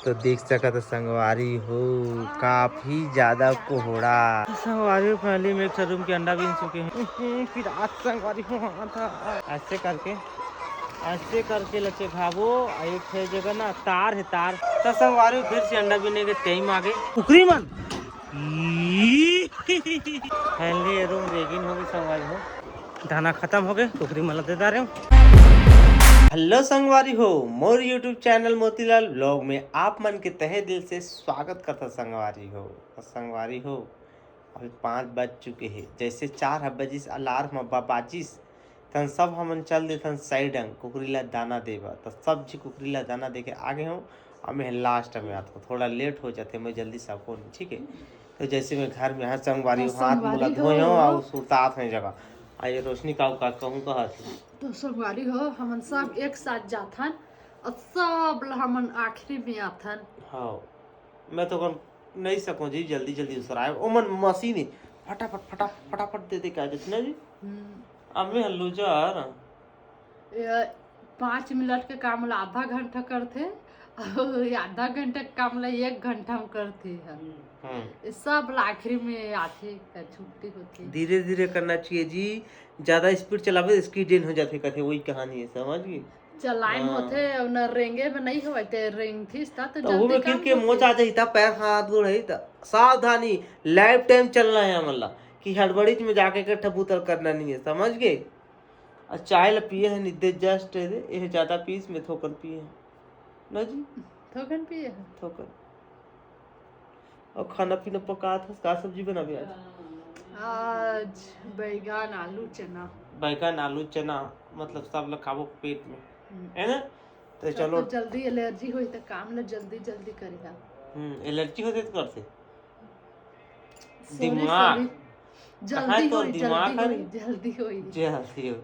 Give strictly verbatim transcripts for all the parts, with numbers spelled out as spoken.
तो देख सकत ह संगवारी हो, काफी ज्यादा कोहड़ा। संगवारी हो, finally में एक ठो रूम के अंडा बीन चुके हैं। हम्म, फिर आज संगवारी हो, हाँ था। ऐसे करके, ऐसे करके लचे खाबो। आ एक ठे जगह ना तार है, तार। तो संगवारी हो, फिर से अंडा बीने के टाइम आ गए। कुकरी मन। Finally ये रूम रेगिन हो गई संगवारी हो। दाना खत्म हो गए, कुकरी मन ला दे डारे हूँ। हेलो संगवारी हो, मोर YouTube चैनल मोतीलाल व्लॉग में आप मन के तहे दिल से स्वागत करता संगवारी हो। और संगवारी हो, अभी पाँच बज चुके हैं, जैसे चार ह बजिस अलार्म अब बाजिस, तन सब हमन चल देथन साइड अंग कुकरी ला दाना देबा। तो सब जी कुकरी ला दाना दे के आगे हूँ। अब मैं लास्ट में आता हूँ, थोड़ा लेट हो जाते, मैं जल्दी से आपको नहीं, ठीक है। तो जैसे मैं घर में हर संगवारी तो हाथ मुला संगवारी धोए हो। हो और सुरतात है जगह। आ ये रोशनी का, का कहूँ कहा थी। तो संगवारी हो, हमन सब एक साथ जाथन और सब ला हमन आखिरी में आथन। हाँ, मैं तो कौन नहीं सकूँ जी, जल्दी जल्दी उसराए। ओमन मशीन ही फटाफट, फटाफट, फटाफट दे दे के आ जाथे ना जी। हम्म। अब मैं हल्लू जार। ये पाँच मिनट के काम ला आधा घंटा करथे, और ये आधा घंटा के काम ला एक घंटा में करथे ह। हम्म। ये सब ला आखिरी में आथे, छुट्टी होथे। धीरे धीरे करना चाहिए जी, ज्यादा स्पीड चलाबे, स्किड एन हो जाथे, कथे वही कहानी है, समझ गई? चलाइन हाँ। होथे, अउ न रेंगे में नहीं होवय, ते रेंगथिस त, त तो वो जल्दी में गिर काम के होथे। मोच आ जाही, त पैर हाथ गोड़ है, त सावधानी, लाइफ टाइम चलना है हमन ला, कि हड़बड़ीच में जाके के ठबूतर करना नहीं है, समझ गए? और चाय ला पिए है निद्दे जस्ट दे, ये ज्यादा पीस में थोकन पिए है ना जी, थोकन पिए है। थोकन। और खाना पीना पकात हस, का सब्जी बनाबे आज? आज बैगन, आलू, चना। बैगन, आलू, चना, मतलब सब ला खाबो पेट में, हम्म। है ना? तो सब चलो। तो जल्दी एलर्जी होई, तो काम ला जल्दी जल्दी करिहा। हम्म, एलर्जी होथे तो करथे। Sorry, दिमाग। Sorry। जल्दी कहाँ तोर होई, दिमाग जल्दी हरे? होई, जल्दी होई। जल्दी होई।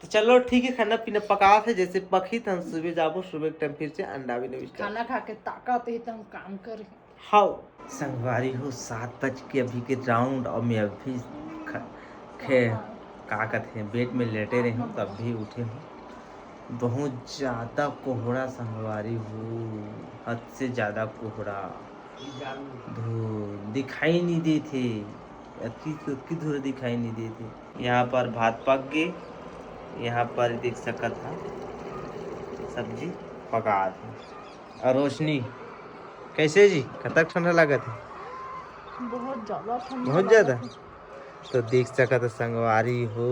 तो चलो ठीक है, खाना पीना पकात है, जैसे पकही त हम सुबह जाबो, सुबह के टाइम फिर से अंडा भी नहीं खाना खा के ताकत है तो हम काम करी। हाउ संगवारी हो, सात बज के अभी के राउंड, और मैं अभी ख-, खे-, का कहते हैं, बेड में लेटे रहे हूँ, तब भी उठे हूँ। बहुत ज्यादा कोहड़ा संगवारी हो, हद से ज्यादा कोहड़ा। धुर दिखाई नहीं देथे, अतकी, अतकी धुर दिखाई नहीं देथे। यहाँ पर भात पक गे, यहाँ पर देख सकत हा सब्जी पकात हे। और रोशनी कैसे जी, कतक ठंडा लागत हे? बहुत ज्यादा ठंडा बहुत ज्यादा? लागत हे। तो देख सकत ह संगवारी हो,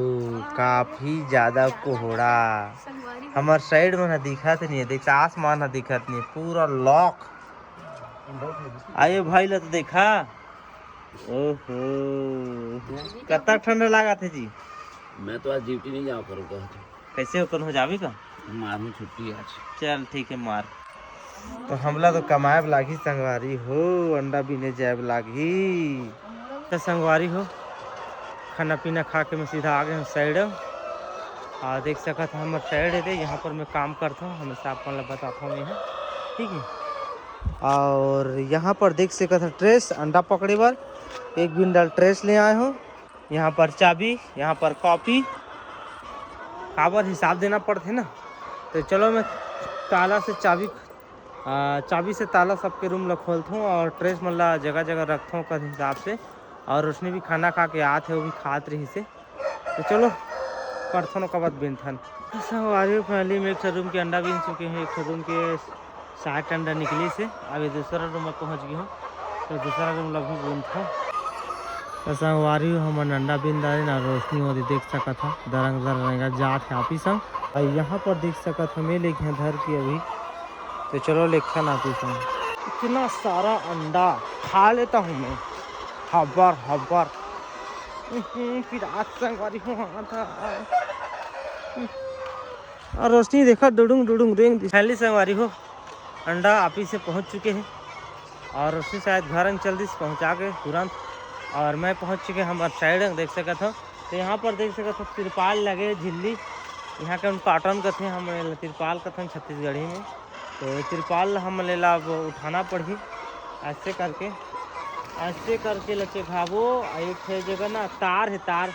काफी ज्यादा कोहड़ा। संगवारी हो। हमर साइड मन ह दिखत नहीं है, देख आसमान ह दिखत नहीं है, पूरा लॉक। आयो भाई ला तो देखा, ओहो, कतक ठंडा लागत हे जी। मैं तो आज ड्यूटी नहीं जावा करूँगा। कैसे हो, कल हो जाबे का? मारहूँ छुट्टी आज। चल ठीक है, मार। तो हमला तो कमाए ब लागही संगवारी हो, अंडा बीने जाए ब लागही। तो संगवारी हो, खाना पीना खा के मैं सीधा आ गए हूँ साइड। और देख सकत हो हमर साइड है, यहाँ पर मैं काम करता हूँ, हमेशा आप मन ला बताता हूँ यहाँ, ठीक है। और यहाँ पर देख सकत हो ट्रेस अंडा पकड़े बर, एक बिंडल ट्रेस ले आए हो। यहाँ पर चाबी, यहाँ पर कॉपी, काबर हिसाब देना पड़थे ना। तो चलो मैं ताला से चाबी, आ, चाबी से ताला सबके रूम ला खोलथों और ट्रेस मन ला जगह जगह रखथों ओकर हिसाब से। और रोशनी भी खाना खा के आत हे, वो भी खात रही से। तो चलो करथन ओकर बाद बिनथन। संगवारी हो, finally में एक ठो रूम के अंडा बीन चुके हैं, एक ठो रूम के साठ अंडा निकलिस हे। अभी दूसरा रूम में पहुंच गए हूँ, तो दूसरा रूम ला भी बीनथन। तो संगवारी हो, हमन अंडा बीन डारे ना, रोशनी ओदे देख सकत हा, दरंग दरंग जात हे ऑफिस संग। और यहाँ पर देख सकत हा, मैं लेके यहाँ धर के अभी, तो चलो लेखा ना ऑफिस संग। इतना सारा अंडा खा लेता हूँ मैं, हबर हबर। हम्म, फिर आज संगवारी हो, हाँ था। और रोशनी देखा, डुडुंग डुडुंग रेंग दिस। Finally संगवारी हो, अंडा ऑफिस से पहुंच चुके हैं और रोशनी शायद घर अंग चल दिस, पहुंचा के तुरंत। और मैं पहुंच चुके हैं हमारे साइड अंग, देख सकत हो। तो यहाँ पर देख सकत हो तिरपाल लगे, झिल्ली, यहाँ के हम कॉटन कथे, हम एला तिरपाल कथन छत्तीसगढ़ी में। तो ये तिरपाल ला हमन ला अब उठाना पड़ही, ऐसे करके, ऐसे करके लचे खाबो। आ एक ठे जगह ना तार है, तार,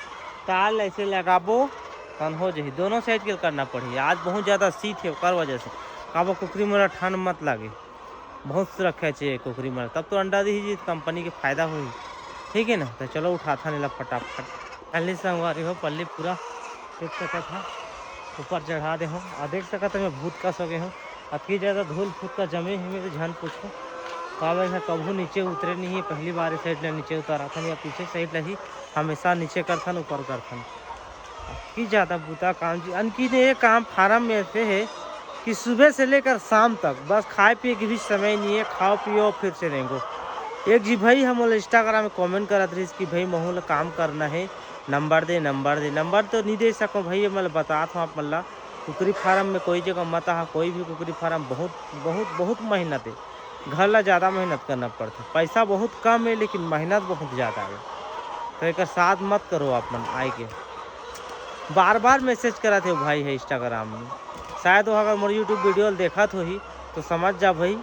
तार ला ऐसे लगाबो, तन हो जही। दोनों साइड के करना पड़ही। आज बहुत ज्यादा शीत है, ओकर वजह से काबो कुकरी मोला ठंड मत लागे। बहुत सुरक्षा चाहिए कुकरी मन, तब तो अंडा दिही जी, कंपनी के फायदा होही, ठीक है ना। तो चलो उठाथन एला फटाफट। पहले संगवारी हो पल्ली पूरा देख सकत हा, ऊपर चढ़ा दे हो, और देख सकत हा मैं भूत कस हो गए हो। अतकी ज़्यादा धूल फुटका जमे हे, मैं तो झन पूछो। काबर यहाँ कभू नीचे उतरे नहीं है, पहली बार इस साइड ले नीचे उतारा था, या पीछे साइड ले ही हमेशा नीचे करथन, ऊपर करथन। अतकी ज़्यादा बुता काम जी, अनकी ने ये काम फार्म में ऐसे है कि सुबह से लेकर शाम तक बस खाए पिए के भी समय नहीं है, खाओ पियो फिर से रेंगो। एक जी भाई हम इंस्टाग्राम में कमेंट करत रहिस कि भाई महू ला काम करना है, नंबर दे, नंबर दे। नंबर तो नहीं दे सको भाई, मैं बतात हूँ आप मन ला, कुकरी फार्म में कोई जगह मत आहा, कोई भी कुकरी फार्म बहुत बहुत बहुत मेहनत है। घर ला ज़्यादा मेहनत करना पड़ता, पैसा बहुत कम है लेकिन मेहनत बहुत ज़्यादा है। तो एक साथ मत करो आप मन आए के। बार बार मैसेज करत हे भाई है इंस्टाग्राम में, शायद वो अगर मोर यूट्यूब वीडियो देखत होही तो समझ जा भाई,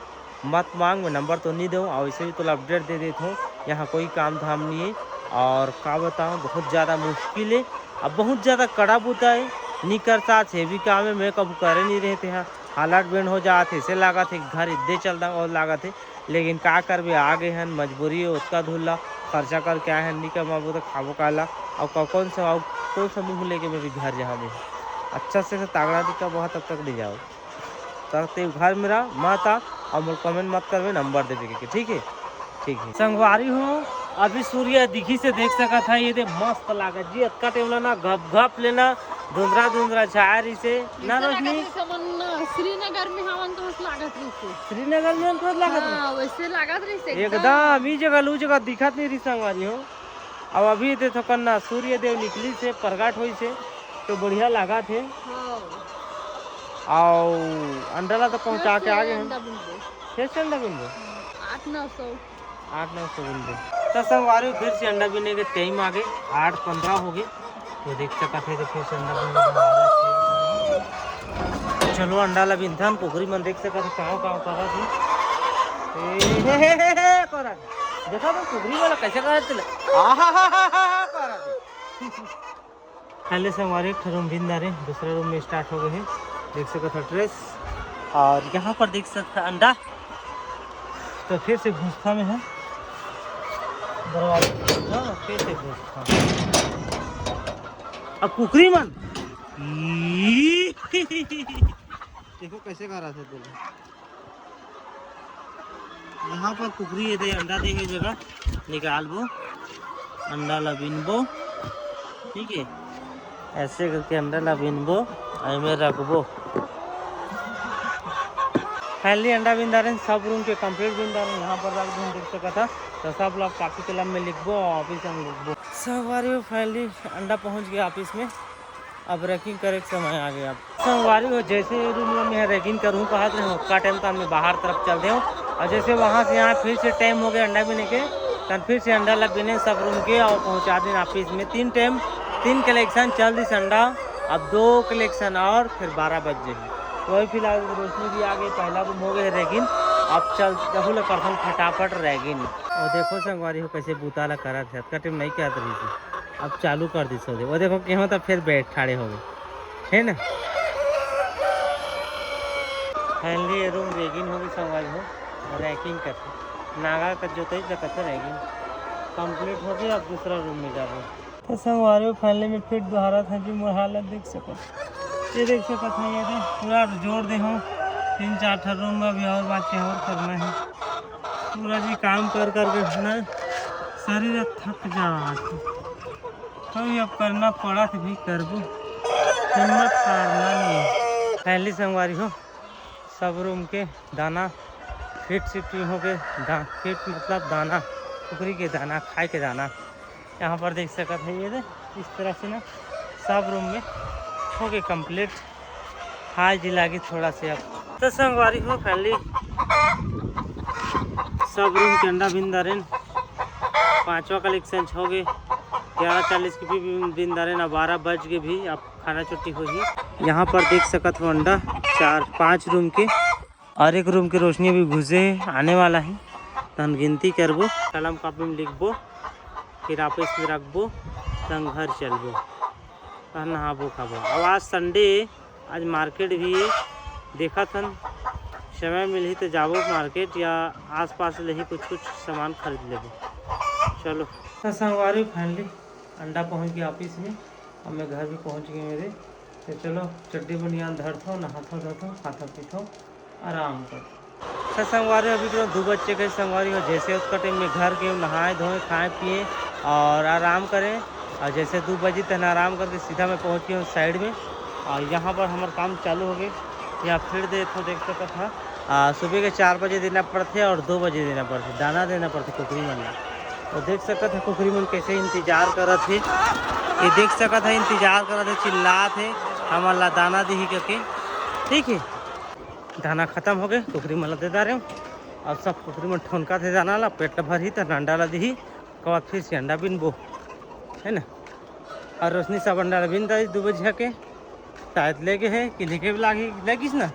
मत मांग, मैं नंबर तो नहीं दूँ और वैसे भी तो अपडेट दे देता हूँ। यहाँ कोई काम धाम नहीं है और का बताऊँ, बहुत ज़्यादा मुश्किल है। अब बहुत ज़्यादा कड़ा बुता है, नहीं कर साथ ये भी काम है, मैं कभू करे नहीं रहते हैं। हालात बेंड हो जात हे, से लागत हे घर इद्दे चल दंग और लागत हे, लेकिन का करबे, आ गए हन, मजबूरी है, ओतका धुल्ला खर्चा करके आए हन, नहीं कमाबो तो खाबो काला, और कौ-, कौन सा, और कौन सा मुंह लेके मैं भी घर जहाँ भी अच्छा से, से तागड़ा दिखा बहुत तब तक नहीं जाओ। तब ते घर में रह, मत आ, और मोर कमेंट मत करबे, नंबर देबे के, ठीक है? ठीक है संगवारी हो, अभी सूर्य दिखी से देख सकत है, ये दे मस्त लागत जी, अतका टेमला ना घप घप लेना, धुंधरा धुंधरा छाया रही से ना ऐसे रोशनी। लागत रहिसे मन श्रीनगर में हवन तो उस लागत रहिसे। श्रीनगर में तो लागत रहिसे। हाँ, वैसे लागत रहिसे एकदम। एकदम ई जगह लू जगह दिखत नहीं रही संगवारी हो। अब अभी देखो कन्ना सूर्य देव निकली से, प्रगट होई से, तो बढ़िया लागत हे। हाँ। आओ, अंडा ला तो पहुंचा के आ गए हम। अंडा बिनबो। फिर से अंडा बिनबो? हम्म, आठ नौ सौ। आठ नौ सौ बिनबो। तो संगवारी फिर से अंडा बिने के टाइम आ गए, आठ पंद्रह हो गए। तो देख सकत है, तो फिर से अंडा बिनबो। चलो अंडा ला बिनथन, कुकरी मन देख सकत है, काव काव करत है। ए, हे, हे, हे, हे, करत। देखा तो कुकरी वाला कैसे करत है? आहा, हा, हा, हा, हा, करत है। पहले से हमारे एक ठो रूम बिन डारे, दूसरा रूम में स्टार्ट हो गए हैं, देख सकत हो ड्रेस। और यहाँ पर देख सकत हो अंडा, तो फिर से घुसखा में है दरवाजा, हाँ, फिर से घुसखा। अब कुकरी मन देखो कैसे करा थे तेरे। यहाँ पर कुकरी ये दे अंडा देहे जगह निकालबो, अंडा ला बिनबो, ठीक है, ऐसे करके अंडा ला बिनबो, एमे रखबो। फाइनली अंडा बिन डारेन, सब रूम के कंप्लीट बिन डारेन, यहाँ पर रख दूँ, देख सकत हा। तो सब लोग कॉपी कलम में लिखबो और ऑफिस में लिखबो। संगवारी हो, फाइनली अंडा पहुँच गया ऑफिस में। अब रैकिंग करे के समय आ गया। अब संगवारी हो, जैसे रूम में मैं रैकिंग करूँ कहत रहे, ओतका टाइम तो मैं बाहर तरफ चल दे। और जैसे वहाँ से यहाँ फिर से टाइम हो गया अंडा बिने के, तन फिर से अंडा ला बिने सब रूम के और पहुँचा देन ऑफिस में। तीन टाइम, तीन कलेक्शन चल दिस अंडा, अब दो कलेक्शन और फिर बारह बज जाही। तो वही फिलहाल रोशनी भी आ गई, पहला रूम हो गए रैकिंग, अब चल दहू ला करथन फटाफट रैकिंग। और देखो संगवारी हो कैसे बूता ला करत है, अतका टाइम नहीं करत रही थी। अब चालू कर दिस। वो देखो, केहो तो फिर बैठ ठाड़े हो गए, है ना। फाइनली ये रूम रैकिंग हो गई संगवारी हो, रैकिंग कर नागा का जोताई का कथे रैकिंग कंप्लीट हो गई। अब दूसरा रूम में जाबो। तो संगवारी हो, फाइनली में फिर दोहरा था जी, मोर हालत देख सकत, ये देख सकत है, ये दे पूरा जोड़ दे हो तीन चार ठो रूम में, अभी और बाकी और करना है। पूरा जी काम कर कर के ना शरीर थक जात। तो ये अब करना पड़ा तो भी करबो, हिम्मत हारना नहीं। फाइनली संगवारी हो, सब रूम के दाना फीड शिफ्टिंग हो गए, दा-, फीड मतलब दाना, कुकरी के दाना, खाए के दाना। यहाँ पर देख सकत है, ये दे इस तरह से ना सब रूम में हो गए कंप्लीट। हाय जी लागी थोड़ा से अब। तो संगवारी हो, फाइनली सब रूम के अंडा बिन डारेन, पांचवा कलेक्शन हो गए, ग्यारह चालीस के भी बिन डारेन, अब बारह बज के भी अब खाना छुट्टी होही। यहाँ पर देख सकत हो अंडा चार पांच रूम के, और एक रूम के रोशनी अभी घुसे हे, आने वाला है, तहन गिनती करबो, कलम कॉपी में लिखबो, फिर ऑफिस में रखबो, तहन घर चलबो, तहन नहाबो खाबो। अब आज संडे, आज मार्केट भी है, देखत हन समय मिलही तो जाबो मार्केट या आसपास ले ही कुछ कुछ सामान खरीद लेबो। चलो। तो संगवारी, फाइनली अंडा पहुंच गया ऑफिस में। अब मैं घर भी पहुंच गए मेरे। तो चलो, चड्डी बनियान धरथो, नहाथो धोथो, खाथो पीथो, आराम कर। तो संगवारी, अभी के दू बज के संगवारी हो, जैसे उसका टाइम में घर के नहाए धोए, खाए पिए और आराम करें। और जैसे दू बजे तक आराम करके सीधा मैं पहुंच गया हूँ साइड में। और यहाँ पर हमारा काम चालू हो गए। यहाँ फिर देखो, देख सकत हा, आ, सुबह के चार बजे देना पड़थे और दो बजे देना पड़थे, दाना देना पड़थे कुकरी मन ला। तो देख सकत हा कुकरी मन कैसे इंतजार करत हे। ये देख सकत हा, इंतजार करत हे, चिल्लात हे, हमन ला दाना दिही करके। ठीक है, दाना खत्म हो गए, कुकरी मन ला दे डारे हूँ। अब सब कुकरी मन ठोनका थे दाना ला, पेट भरही त अंडा ला दिही, ओकर बाद फिर से अंडा बिनबो, है ना। और रोशनी सब अंडा ला बिन दाई दू बजे के, शायद लेगे है कि लेगे भी लागी, लेगिस ना।